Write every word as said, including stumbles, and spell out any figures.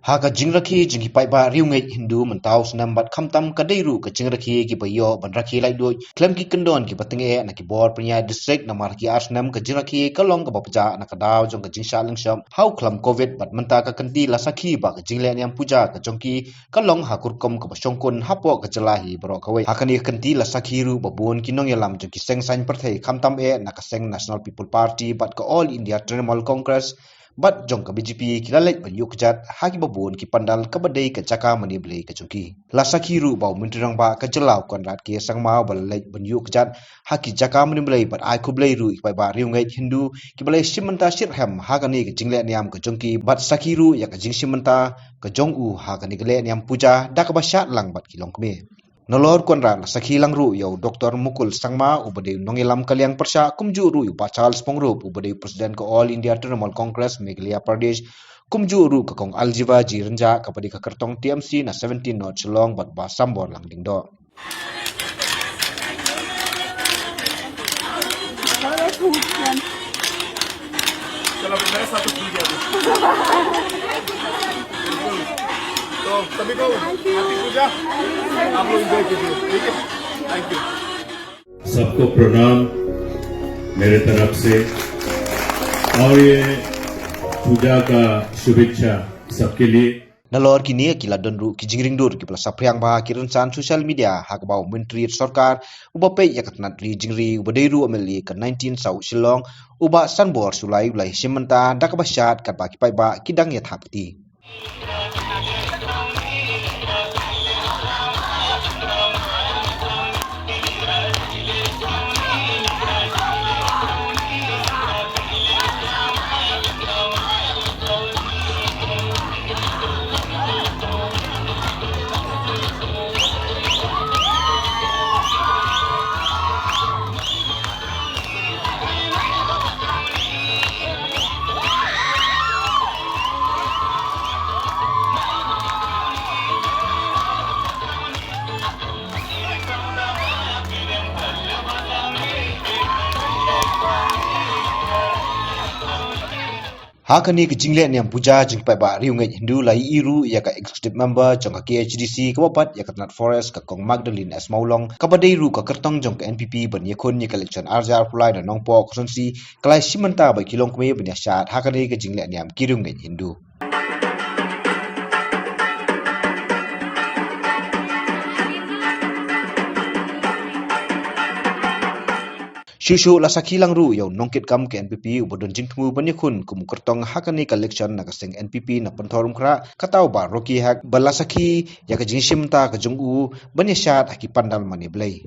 Ha ka jingrakhe jong ki paidbah riewngeit Hindu mynta u snem bad khamtam ka dei ruh ka jingrakhe kiba ïoh ban rakhe laitluid khlem ki kyndon kiba tyngeh na ki bor pynïaid district, namar ha ki ar snem ka jingrakhe ka long kaba pjah na ka daw jong ka jingshah lyngshop ha u khlam covid bad mynta ka kynti la sakhi ba ka jingleh niam puja ka jong ki ka long ha ka rukom kaba shongkun hapoh ka jylla hi baroh kawei. Ha kane ka kynti la sakhi ruh ba bun ki nongïalam jong ki seng saiñ pyrthei, khamtam eh na ka seng National People Party bad ka All India Trinamool Congress bad jong ka B J P, ki la leit ban ïuh kjat ha kiba bun ki pandal kaba dei ka jaka mane blei ka jong ki. La sakhi ruh ba u Myntri Rangbah ka jylla u Conrad K Sangma uba la leit ban ïuh kjat ha ki jaka mane blei bad ai khublei ruh ïa ki paidbah riewngeit Hindu kiba la shim bynta shitrhem ha kane ka jingleh niam ka jong ki bad sakhi ruh ïa ka jingshim bynta ka jong u ha kane ka leh niam puja da kaba shad lang bad ki longkmie. Nalor u Conrad la sakhi lang ruh ïa u Doctor Mukul Sangma uba dei u nongïalam ka liang pyrshah, kumjuh ruh ïa u Bah Charles Pongrup uba dei u President ka All India Trinamool Congress Meghalaya Pradesh, kumjuh ruh ka Kong Aljiva G Rynjah kaba dei ka kyrtong T M C na seventeen North Shillong bad Bah Sambor Langdingdoh. चलो, अभी मेरे साथ तो भूल गया अभी। बिल्कुल। तो सभी को हैप्पी पूजा। आप लोग एंजॉय कीजिए, ठीक है? थैंक यू। सबको प्रणाम मेरे तरफ से, और ये पूजा का शुभेच्छा सबके लिए। Nalor kine ki la don ruh ki jingring dur kiba la saphriang bha ha ki rynsan social media ha kaba u Myntri sorkar uba peit ïa ka tnat ri jingri uba dei ruh u M L A ka nineteen South Shillong, u Bah Sanbor Shullai u la ïashim bynta da kaba shad katba ki paidbah ki dang ïa thap kti. Ha kane ka jingleh niam puja jong ki paidbah riewngeit Hindu la ïohi ruh ïa ka executive member jong ka K H A D C kaba bat ïa ka tnat forest, ka Kong Magdalene S Mawlong, kaba dei ruh ka kyrtong jong ka N P P ban ïakhun ïa ka election ar hajar arphew lai na Nongpoh Constituency, ka la ïashim bynta bad ki longkmie ban ïashad ha kane ka jingleh niam ki riewngeit Hindu. Shuh shuh la sakhi lang ruh ïa u nongkitkam ka N P P uba don jingthmu ban ïakhun kum u kyrtong ha kane ka election na ka seng N P P na Pynthorumkhrah, kata u Bah Rocky Hek, ba la sakhi ïa ka jingïashim bynta ka jong u ban ïashad ha ki pandal mane blei.